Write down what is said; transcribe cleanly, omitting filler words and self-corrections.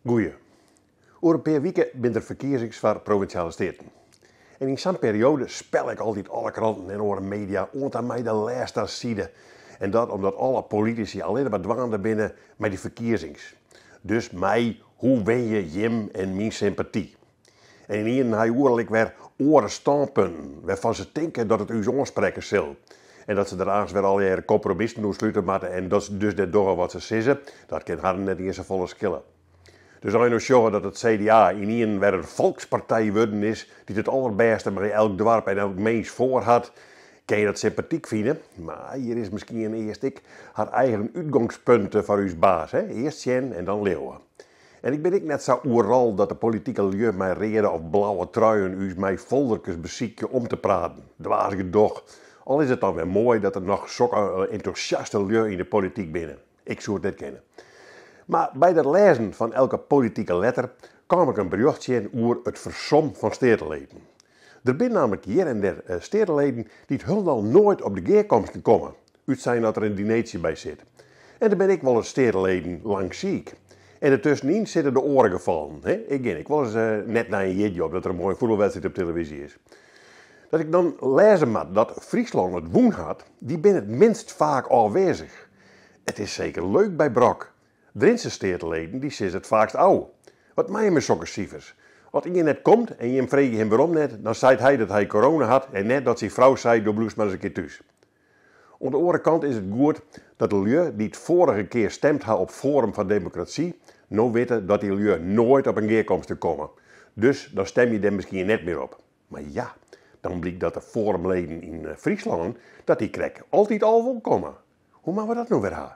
Goeie. Oer in pear wike binne der ferkiezings foar Provinsjale Steaten. En yn sa'n perioade spel ik altyd alle kranten en oare media oant en mei de lêste side. En dat omdat alle politisy allinne mar dwaande binne mei dy ferkiezings. Dus mei hoe winne je jim en myn sympaty. En ynienen ha je oeral ek wer oare stânpunten wêrfan se tinke dat it ús oansprekke sil. En dat se der aanst wer allegearre kompromissen oer slute moatte en dat se dus net dogge wat se sizze, dat kin harren net iens safolle skille. Dus as je no sjogge dat it CDA ynienen wer in folkspartij wurden is dy't it allerbêste mei elk doarp en elk mins foar hat, kin je dat sympatyk fine, mar hjir is miskien earst ek har eigen útgongspunt foar ús baas, hè? Earst sjen en dan leauwe. En ik bin ek net sa oeral dat de politike lju mei reade of blauwe truien ús mei folderkes besykje om te praten. Dwaas gedoch. Al is it dan wer moai dat der noch sokke entûsjaste lju yn de polityk binne. Ik soe it net kinne. Mar by dat lêzen fan elke politike letter kaam ik in berjocht tsjin oer it fersom fan steateleden. Der binne nammentlik hjir en dêr steateleden dy't hielendal noait op de gearkomsten komme, útsein at der in dineetsje by sit. En der binne ek wolris steateleden lang siik. En dertuskenyn sitte de oare gefallen. Ik gean ek wolris net nei in jierdei omdat der in moaie fuotbalwedstriid op televyzje is. Dat ik dan lêze moat dat Fryslân it wûn hat, dy binne it minst faak ôfwêzich. It is seker leuk by Brok. Drintse steateleden dy sizze it faakst ôf. Wat meie mei sokke sifers? At ien net komt en jim freegje him werom net, dan seit hy dat hy corona hat en net dat syn frou seit do bliuwst mar ris in kear thús. Oan de oare kant is it goed dat de lju dy't foarige kear stemd ha op Forum foar Demokrasy no witte dat dy lju noait op in gearkomste komme. Dus dan stem je dêr miskien net mear op. Mar ja, dan blykt dat de Forumleden yn Fryslân dat dy krekt altyd al wol komme. Hoe moatte we dat no wer ha?